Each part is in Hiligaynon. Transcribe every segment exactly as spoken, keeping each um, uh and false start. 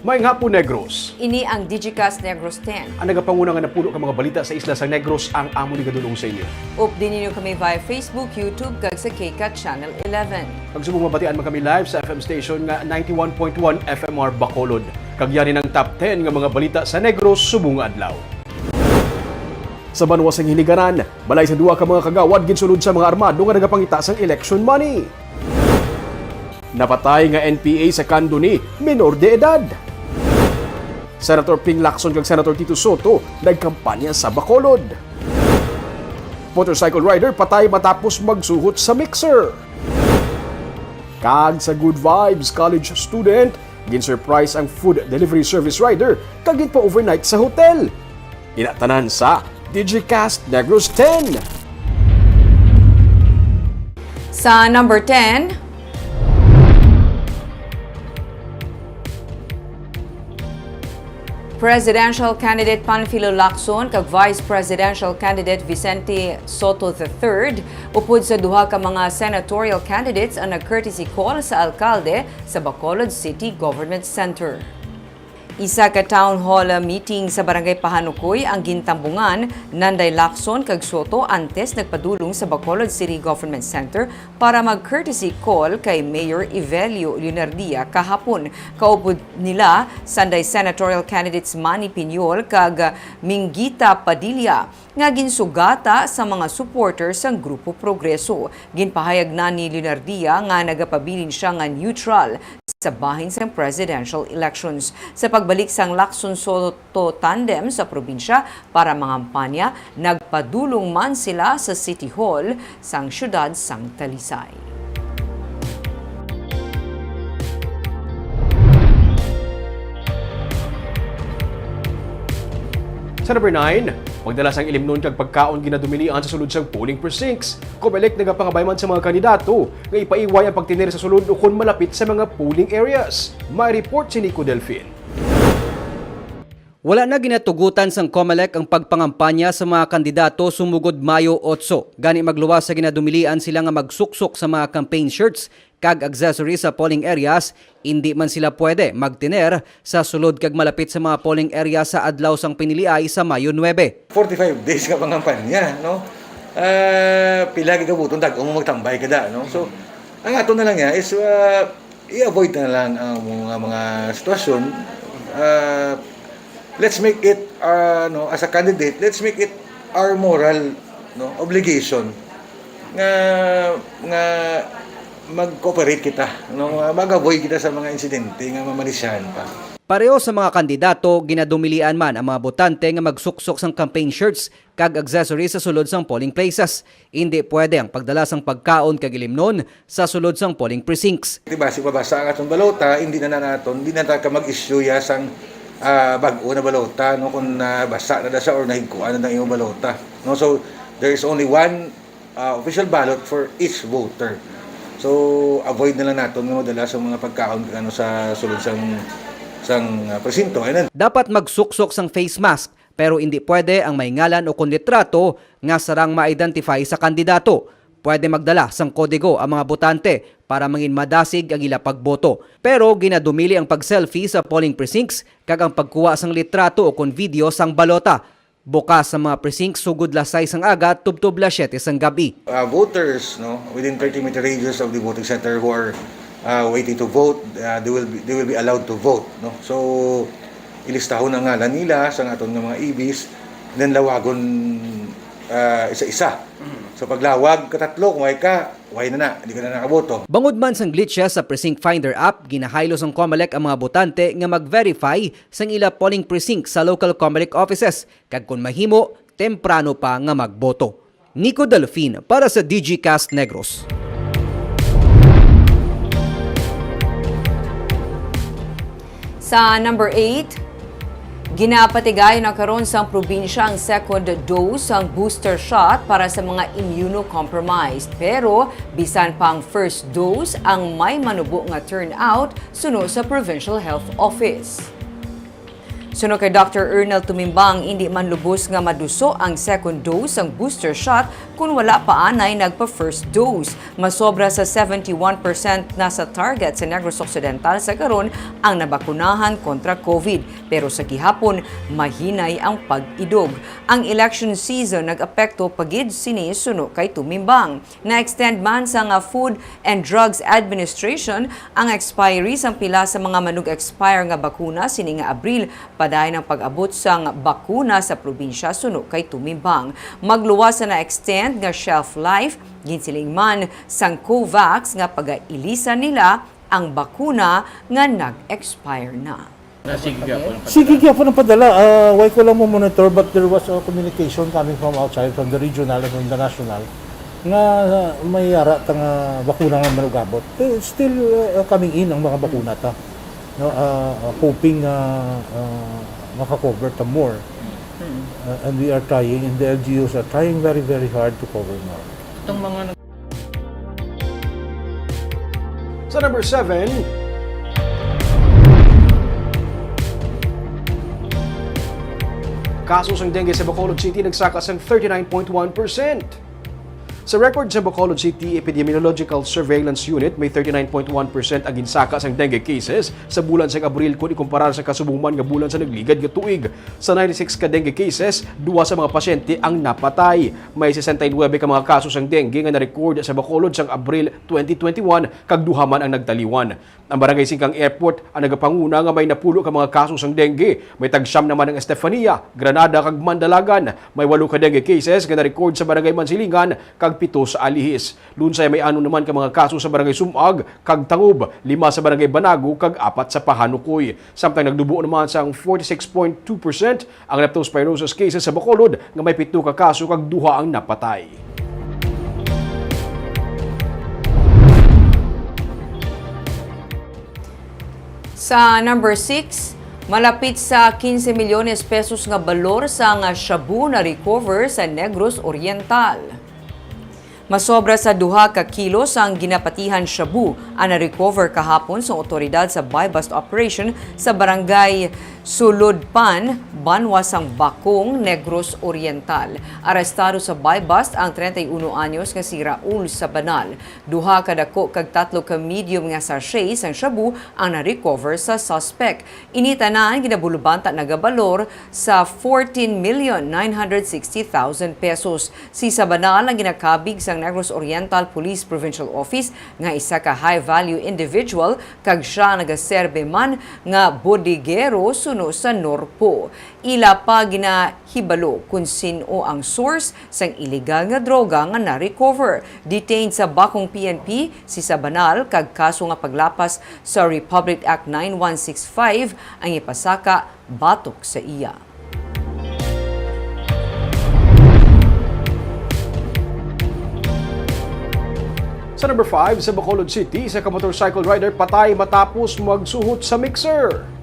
Maayong hapon, Negros. Ini ang Digicast Negros ten. Ang nagapanguna nga napulo ka mga balita sa isla sang Negros ang amon igadul-ong sa inyo. Updi ninyo kami via Facebook, YouTube, kag sa K CAT Channel eleven. Kag subong mabatian man kami live sa F M station nga ninety-one point one F M R Bacolod. Kag yari ang top ten nga mga balita sa Negros subong nga adlaw. Sa banwa sang Hiligaran, balay sa duha ka mga kagawad ginsulod sa mga armado nga nagapangita sang election money. Napatay nga N P A sa kandoni, menor de edad. Senator Ping Lacson kag Senator Tito Soto nagkampanya sa Bacolod. Motorcycle rider patay matapos magsuhot sa mixer. Kag sa Good Vibes, college student gin-surprise ang food delivery service rider kag ginpa-overnight sa hotel. Ina tanan sa Digicast Negros ten. Sa number ten, Presidential Candidate Panfilo Lacson kag Vice Presidential Candidate Vicente Sotto the third upod sa duha ka mga senatorial candidates ang nag-courtesy call sa alkalde sa Bacolod City Government Center. Isa ka town hall meeting sa Barangay Pahanukoy ang gintambungan. Nanday Lacson kag Sotto antes nagpadulong sa Bacolod City Government Center para mag-courtesy call kay Mayor Evelio Leonardia kahapon. Kaupod nila sanday senatorial candidates Manny Piñol kag Mingita Padilla, nga ginsugata sa mga supporters sang Grupo Progreso. Ginpahayag na ni Leonardia nga nagapabilin siya nga neutral sa bahin sang presidential elections. Sa pagbalik sang Lacson-Sotto tandem sa probinsya para mangampanya, nagpadulong man sila sa City Hall sang siyudad sang Talisay. Sa number nine, pagdala sang ilimnon kag pagkaon ginadumilian sa sulod sang polling precincts. Comelec nagapangabay man sa mga kandidato nga ipaiway ang pagtiner sa sulod ukon malapit sa mga polling areas. May report si Nico Delfin. Wala na ginatugutan sang Comelec ang pagpangampanya sa mga kandidato sumugod Mayo otso. Gani, magluwas sa ginadumilian sila nga magsuksok sa mga campaign shirts kag accessories sa polling areas, indi man sila pwede magtiner sa sulod kag malapit sa mga polling areas sa adlaw sang piniliay sa Mayo nuebe. Forty-five days ka pangampanya, no? Ah, pila ka buton, dag-on mo magtambay ka da, no? So, ang ato na lang niya is, ah, i-avoid na lang ang mga, mga sitwasyon. Ah, let's make it, ah, no, as a candidate, let's make it our moral, no, obligation nga, nga mag-cooperate kita, no, mag-avoid kita sa mga insidente nga mamalisyahan pa. Pareho sa mga kandidato, ginadumilian man ang mga botante nga magsuksok sang campaign shirts kag accessories sa sulod sang polling places. Indi pwede ang pagdala sang pagkaon kag ilimnon sa sulod sang polling precincts. Di ba, si mabasa ang atong balota, hindi na, na naton, hindi na ta ka mag-issue ya sang, ah, bag-o na balota, no, kung nabasa na da siya or nahigkuan na ang imong balota, no? So, there is only one, ah, official ballot for each voter. So, avoid na lang naton nga madala sa mga pagkaon kag ano sa sulod sang, sang, ah, presinto. And then, dapat magsuksok sang face mask, pero indi pwede ang may ngalan o kon litrato nga sarang ma-identify sa kandidato. Pwede magdala sang kodigo ang mga botante para mangin madasig ang ila pagboto. Pero ginadumili ang pag-selfie sa polling precincts kag ang pagkuha sang litrato o kon video sang balota. Bukas ang mga precincts sugod las sais sang aga tubtob las siyete sang gab-i. Uh, voters, no, within thirty meter radius of the voting center who are, uh, waiting to vote, uh, they will be, they will be allowed to vote, no? So, ilistahon ang ngalan nila sa aton nga mga ibis, then lawagon, uh, isa-isa. So, paglawag, katatlo, kung way ka, way na na, di ka na nakaboto. Bangod man sang glitches sa Precinct Finder app, ginahaylo sang Comelec ang mga botante nga mag-verify sang ila polling precinct sa local Comelec offices, kag kon mahimo, temprano pa nga magboto. Nico Delfin para sa Digicast Negros. Sa number eight, ginapatigayon na karon sang probinsya ang second dose sang booster shot para sa mga immunocompromised. Pero bisan pa ang first dose, ang may manubo nga turnout suno sa Provincial Health Office. Suno kay Doctor Ernel Tumimbang, indi man lubos nga maduso ang second dose sang booster shot kon wala pa anay nagpa-first dose. Masobra sa seventy-one percent na sa target sa Negros Occidental sa karon ang nabakunahan kontra COVID, pero sa gihapon, mahinay ang pag-idog. Ang election season nag-apekto pa gid sini, suno kay Tumimbang. Na-extend man sa nga Food and Drugs Administration ang expiry sang pila sa mga manug-expire nga bakuna sini nga Abril, padayon ang pag-abot sang bakuna sa probinsya, suno kay Tumimbang. Magluwas sa na-extend nga shelf life, ginsiling man sang COVAX nga pagailisan nila ang bakuna nga nag-expire na. Sige gyapon ang padala. Sige gyapon ang padala. Ah, wala ko lang mo-monitor, but there was a communication coming from outside, from the regional and from the national, nga may ara ta nga bakuna nga manugabot. Eh, still, uh, coming in ang mga bakuna ta. No, uh, uh, hoping nga, uh, maka-cover ta more. Uh, and we are trying, and the L G Us are trying very, very hard to cover more. Itong mga nag- Sa number seven, kaso sang dengue sa Bacolod City nagsaka sang thirty-nine point one percent. Sa record sa Bacolod City Epidemiological Surveillance Unit, may thirty-nine point one percent ang ginsaka sang dengue cases sa bulan sang Abril kon ikumparar sa kasubong man nga bulan sa nagligad nga tuig. Sa ninety-six ka dengue cases, duha sa mga pasyente ang napatay. May sesenta y nuebe ka mga kaso sang dengue nga na-record sa Bacolod sang Abril twenty twenty-one, kag duha man ang nagtaliwan. Ang Barangay Singkang Airport ang nagapanguna nga may napulo ka mga kaso sang dengue. May tag-siyam naman ang Estefania, Granada, kag Mandalagan. May walo ka dengue cases nga na-record sa Barangay Mansilingan, kag pito sa Alihis. Lunsay may anom naman ka mga kaso sa Barangay Sumag kag Tangub, lima sa Barangay Banago, kag apat sa Pahanukoy. Samtang nagdubo naman sang forty-six point two percent ang leptospirosis cases sa Bacolod, nga may pito ka kaso kag duha ang napatay. Sa number six, malapit sa quince milyones pesos nga balor sang shabu na-recover sa Negros Oriental. Masobra sa duha ka kilo sang ginapatihan shabu ang na-recover kahapon sang awtoridad sa buy-bust operation sa Barangay Suludpan, banwa sang Bacong, Negros Oriental. Arestado sa buy-bust ang treinta y uno anyos nga si Raul Sabanal. Duha ka dako kag tatlo ka medium nga sachet sang shabu ang na-recover sa suspect. Ini tanan ginabulubanta nagabalor sa fourteen million nine hundred sixty thousand pesos. Si Sabanal ang ginakabig sang Negros Oriental Police Provincial Office nga isa ka high-value individual, kag sia nagaserbe man nga bodegero suno sa NORPO. Ila pa ginahibalo kon sin-o ang source sang iligal nga droga nga na-recover. Detained sa Bacong P N P si Sabanal, kag kaso nga paglapas sa Republic Act nine one six five ang ipasaka batok sa iya. Sa number five, sa Bacolod City, isa ka motorcycle rider patay matapos magsuhot sa mixer.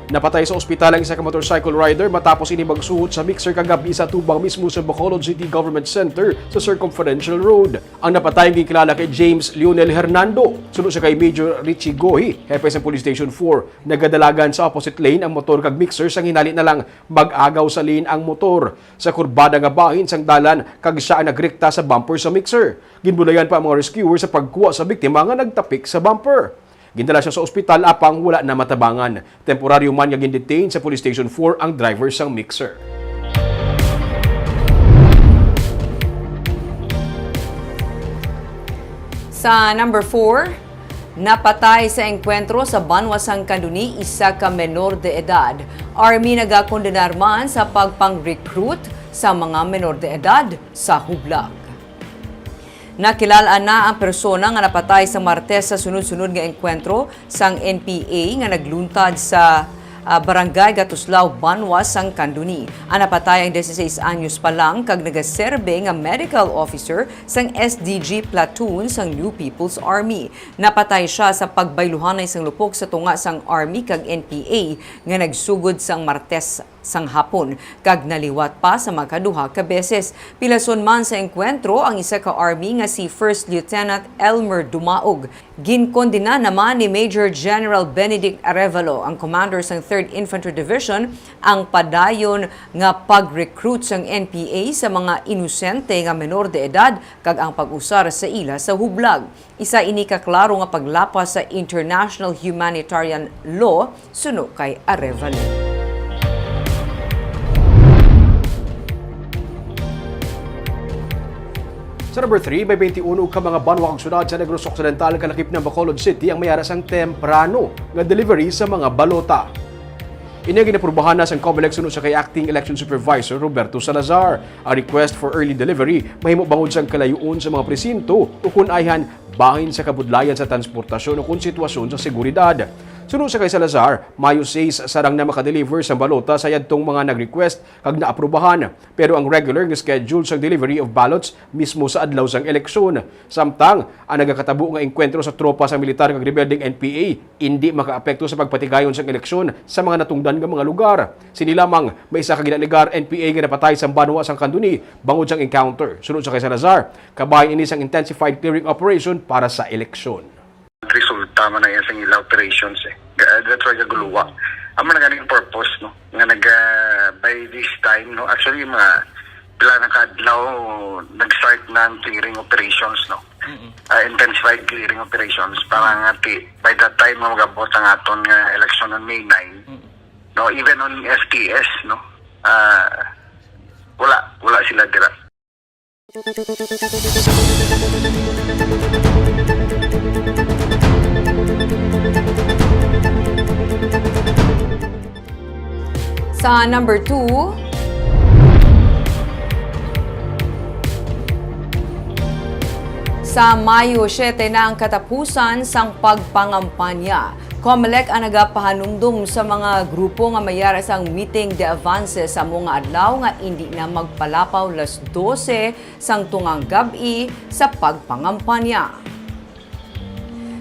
Napatay sa ospital ang isa ka motorcycle rider matapos ini magsuhot sa mixer kagab-i sa atubang mismo sa Bacolod City Government Center sa Circumferential Road. Ang napatay ang ginkilala kay James Lionel Hernando. Suno siya kay Major Richie Gohi, hepe sa Police Station four. Nagadalagan sa opposite lane ang motor kag mixer, sang hinali na lang mag-agaw sa lane ang motor sa kurbada nga bahin sang dalan, kag sia ang nagrikta sa bumper sa mixer. Ginbulayan pa ang mga rescuer sa pagkuha sa biktima nga nagtapik sa bumper. Gindala siya sa ospital, apang wala na matabangan. Temporaryo man nga gindetain sa Police Station four ang driver sang mixer. Sa number four, napatay sa engkwentro sa banwa sang Candoni isa ka menor de edad. Army nagakondenar man sa pagpang-recruit sa mga menor de edad sa hublag. Nakilal-an na ang persona nga napatay sa Martes sa sunod-sunod nga engkwentro sang N P A nga nagluntad sa, ah, Barangay Gatuslao, banwa sang Candoni. Ang napatay ang dieciséis anyos pa lang kag nagaserbe nga medical officer sang S D G platoon sang New People's Army. Napatay sia sa pagbayluhanay sang lupok sa tunga sang Army kag N P A nga nagsugod sang Martes sang hapon, kag naliwat pa sa makaduha ka beses. Pilason man sa engkwentro ang isa ka Army nga si First Lieutenant Elmer Dumaog. Ginkondena naman ni Major General Benedict Arevalo, ang commander sang Third Infantry Division ang padayon nga pag-recruit sang N P A sa mga inosente nga menor de edad kag ang pag-usar sa ila sa hublag. Isa ini ka klaro nga paglapas sa international humanitarian law, suno kay Arevalo. Sa number three, may twenty-one ka mga banwa kag syudad sa Negros Occidental kalakip ng Bacolod City ang may ara sang temprano nga delivery sa mga balota. Ini ang ginaprubahan na sang Comelec suno sa kay Acting Election Supervisor Roberto Salazar. Ang request for early delivery mahimo bangod sang kalayuon sa mga presinto ukon ayhan bahin sa kabudlayan sa transportasyon ukon sitwasyon sa seguridad. Suno sa kay Salazar, Mayo sais sarang na makadeliver sa balota sa yadtong mga nag-request kag naaprubahan, pero ang regular nga schedule sang delivery of ballots mismo sa adlaw sang eleksyon. Samtang ang nagakatabo nga engkwentro sa tropa sang militar kag rebeldeng N P A indi makaapekto sa pagpatigayon sang eleksyon sa mga natungdan nga mga lugar. Sini lamang, may isa ka ginalegar N P A nga napatay sa banwa sang Candoni bangod sang encounter. Sunod sa kay Salazar, kabahin ini sang intensified clearing operation para sa eleksyon. Resulta man na yan sa ila operations eh. Ga- That's why gaguluwa. Amo na ganing purpose, no? Nga nag, ah, by this time, no? Actually, mga pila na ka adlaw, nag-start na ang clearing operations, no? Mm-mm. Ah, intensified clearing operations para nga ti, by that time nga mag-abot ang aton nga election on May nine, Mm-mm. no? Even on F T S, no? Ah, wala, wala sila dira. Sa number two, sa Mayo siete na ang katapusan sang pagpangampanya. Comelec ang nagapahanumdom sa mga grupo nga may ara sang meeting de avance sa amo nga adlaw nga indi na magpalapaw las dose sang tungang gab-i sa pagpangampanya.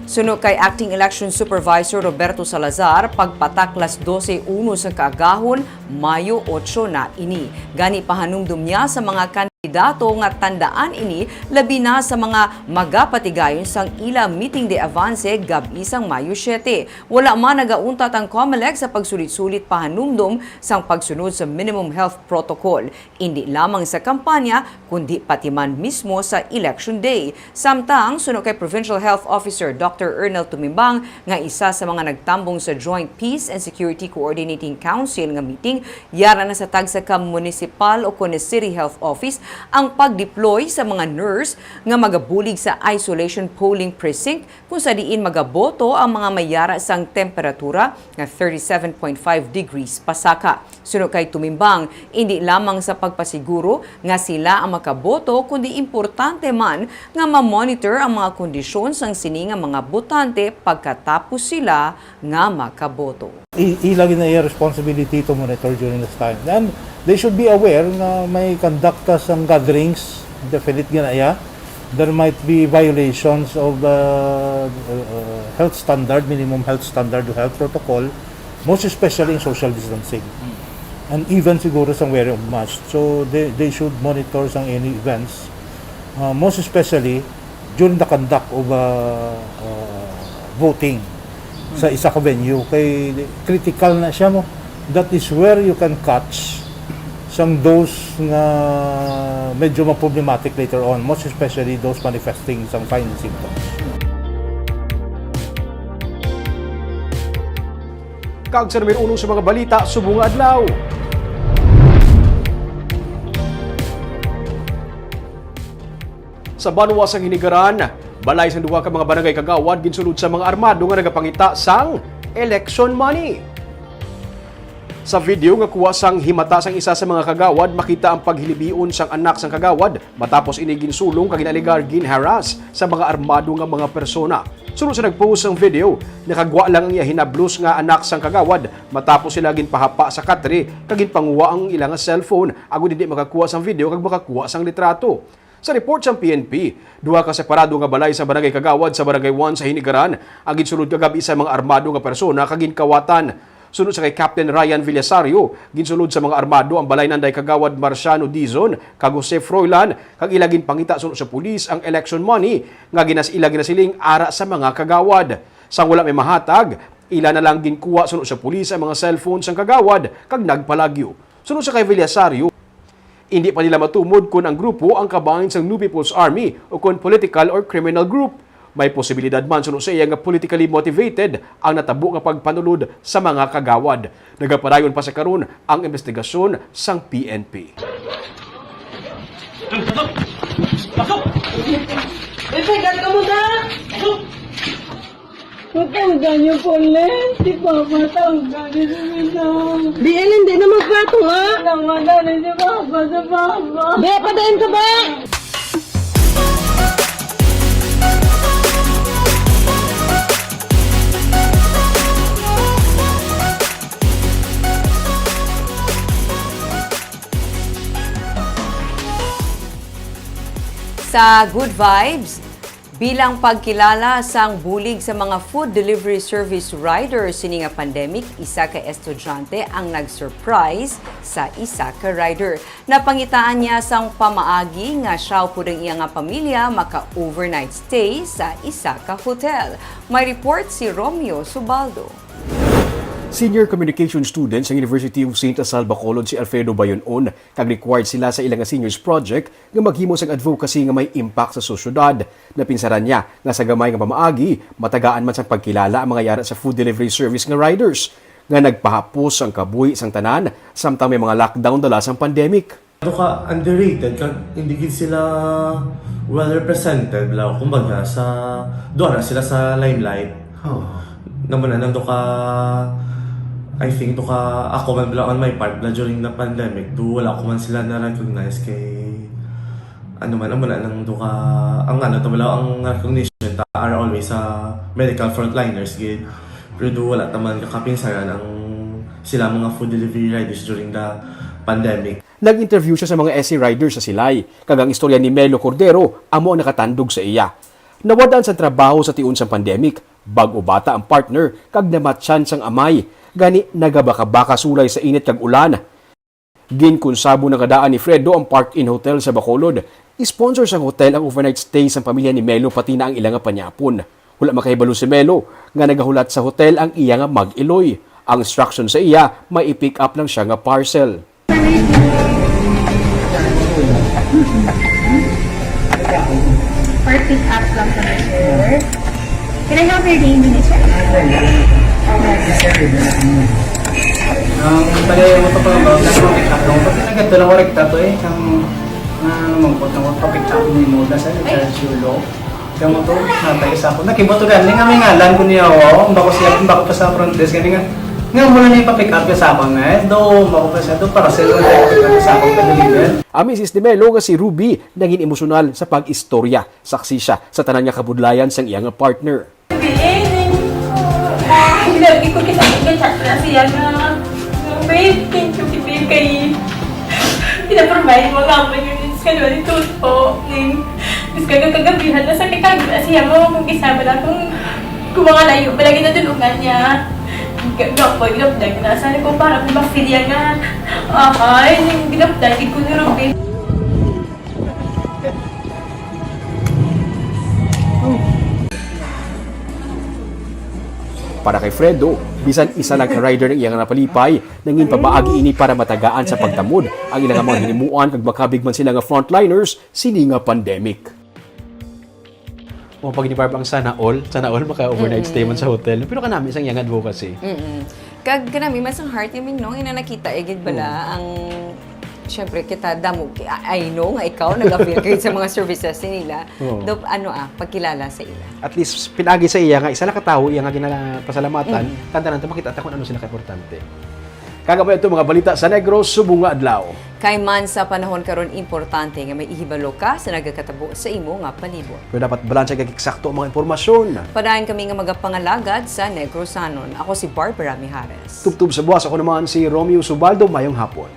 Suno kay Acting Election Supervisor Roberto Salazar, pagpatak las dose uno sang kaagahon, Mayo otso na ini. Gani pahanumdom niya sa mga kandidato nga tandaan ini, labi na sa mga magapatigayon sang ila meeting de avance gab-i sang Mayo siete. Wala man nagauntat ang Comelec sa pagsulit-sulit pahanumdom sang pagsunod sa minimum health protocol, indi lamang sa kampanya, kundi pati man mismo sa Election Day. Samtang, suno kay Provincial Health Officer Doctor Ernel Tumimbang, nga isa sa mga nagtambong sa Joint Peace and Security Coordinating Council nga meeting, yara na sa tagsa ka municipal o kon city health office ang pag-deploy sa mga nurse nga magabulig sa isolation polling precinct kung sa diin magaboto ang mga may yara sang temperatura nga thirty-seven point five degrees pasaka. Suno kay Tumimbang, indi lamang sa pagpasiguro nga sila ang makaboto, kundi importante man nga ma-monitor ang mga kondisyon sang sini nga mga botante pagkatapos sila nga makaboto. I-, ila gid na iya responsibility to monitor during this time. And they should be aware nga may conduct ta sang gatherings, definite gid na iya. There might be violations of, uh, uh, health standard, minimum health standard, health protocol, most especially in social distancing. And even siguro sang wearing of mask. So they, they should monitor sang any events, uh, most especially during the conduct of, uh, uh, voting sa isa ka venue. Kay critical na siya mo. That is where you can catch sang those nga medyo ma-problematic later on, most especially those manifesting sang signs and symptoms. Kag sa numero uno sa mga balita subong nga adlaw. Sa banwa sang Hinigaran, balay sang duha ka mga barangay kagawad ginsulod sa mga armado nga nagapangita sang election money. Sa video nga kuha sang himata sang isa sa mga kagawad, makita ang paghilibion sang anak sang kagawad matapos ini ginsulong kag gin-alegar gin-harass sa mga armado nga mga persona. Suno sa nag-post sang video, nakagwa lang ang iya hinablos nga anak sang kagawad matapos sila ginpahapa sa katre kag ginpanguha ang ila nga cellphone agod hindi makakuha sang video kag makakuha sang litrato. Sa report sang P N P, duha ka separado nga balay sa Barangay Kagawad sa Barangay one sa Hinigaran ang ginsulod kagab-i sa mga armado nga persona kag ginkawatan. Suno sa kay Captain Ryan Villasario, ginsulod sa mga armado ang balay nanday Kagawad Marciano Dizon kag Jose Froilan kag ila ginpangita suno sa pulis ang election money nga ginas-, ila ginasiling ara sa mga kagawad. Sang wala may mahatag, Ila na lang ginkuha suno sa pulis ang mga cellphone sang kagawad kag nagpalagyo. Suno sa kay Villasario, indi pa nila matumod kon ang grupo ang kabahin sang New People's Army o kon political or criminal group. May posibilidad man suno sa iya nga politically motivated ang natabo nga pagpanulod sa mga kagawad. Nagapadayon pa sa karon ang investigasyon sang P N P. Uy, pagkat ka mo na! Matanggal niyo po, Len. Si Papa, tanggal niyo si Mila. Di, Ellen, di na magplato nga. Naman na rin si Papa sa Papa. Be, padayon ka, be! Sa Good Vibes, bilang pagkilala sang bulig sa mga food delivery service rider sini nga pandemic, isa ka estudyante ang nag-surprise sa isa ka rider. Napangitaan niya sang pamaagi nga siya upod ang iya nga pamilya maka-overnight stay sa isa ka hotel. May report si Romeo Subaldo. Senior Communication Student sa University of Saint Asal Bacolod si Alfredo Bayonon, kag required sila sa ila nga seniors project nga maghimo sang advocacy nga may impact sa sosyedad. Napinsaran niya nga sa gamay nga pamaagi, matagaan man sang pagkilala ang mga yara sa food delivery service nga riders nga nagpahapos sang kabuhi sang tanan samtang may mga lockdown dala sang pandemic. Daw ka underrated kag hindi gid sila well represented bala, kumbaga, sa, duha na sila sa limelight. Oh. Namo na nang duka, I think, duka ako man bala on my part bala during the pandemic, do wala ko man sila na-recognize kay ano man, amo na nang duka, ang ano to bala, ang recognition ta are always sa medical frontliners gid. Pero do wala ta man kakapinsaran ang sila mga food delivery riders during the pandemic. Nag-interview siya sa mga S C riders sa Silay, kag ang istorya ni Melo Cordero amo ang nakatandog sa iya. Nawad-an sang trabaho sa tion sang pandemic, bag-o bata ang partner kag namatyan sang amay, gani nagabakabaka sulay sa init kag ulan. Ginkonsabo na nga daan ni Fredo ang Park Inn Hotel sa Bacolod. Sponsor sang hotel ang overnight stay sang pamilya ni Melo pati na ang ila nga panyapon. Wala makahibalo si Melo nga nagahulat sa hotel ang iya nga mag-iloy. Ang instruction sa iya, may i-pick up lang siya nga parcel. Or pick up lang sa sir. Can I have your name, Mister? Ang pala yung ito pala ba, nasa mga pick up lang. Pati na ganito lang, warik tato eh. Ang, ano mong po, ang pa-pick up ni mo, nasa yung Ay. Church Yulo. Kamo to, natay sa ako. Nakibot to gani nga may ngalan ko niya, oh. Ang bako siya, ang bako pa sa front desk, gani nga. Nga mo na niya pa-pick up ka sa akon, eh. Do, bako pa siya, do, para sa iyo, pick up sa akon, ka-deliver. Ang misis ni Melo nga si Ruby naging emosyonal sa pag-istorya. Saksi siya sa tanan nga kabudlayan sang iya nga partner. Lagi ko kita nagka-chat na siya nga, "Babe, thank you kay, kay pina-provide mo nga mo yung schedule ni Tulfo." Ning, mas kagagabihan na sa kay kag siya mo kung isa bala kung, kung mga layo bala ginadulungan niya. Gapod, gapdag na. Sana ko para kung ma-feel yan nga, "Ay, ginapdag ko ni Ruby." Para kay Fredo, bisan isa lang ka rider ang iya nga napalipay, nangin pamaagi ini para matagaan sa pagtamod ang ila nga mga hinimuan kag makabig man sila nga frontliners sini nga pandemic. O pag ni Barb ang sana all, sana all maka overnight stay man sa hotel. Pero kanami sang iyang advocacy. Mm-mm. Kag kanami man sang heart ni Ming, no, ina nakita eh, gid bala ang syempre kita damo ki- I I know nga ikaw nag-avail ka sa mga services nila. Oo. Do ano ah, pagkilala sa ila. At least pinagi sa iya nga isa lang ka tawo iya nga ginapasalamatan, tanda nato makita ta kung ano sila kaimportante. Kag amo ito mga balita sa Negros subong nga adlaw. Kay man sa panahon karon importante nga may ihibalo ka sa nagakatabo sa imo nga palibot. Pero dapat balanse kag eksakto ang mga impormasyon. Padayon kami nga magapangalagad sa Negrosanon. Ako si Barbara Mijares. Tubtob sa buwas, ako naman si Romeo Subaldo. Mayong hapon.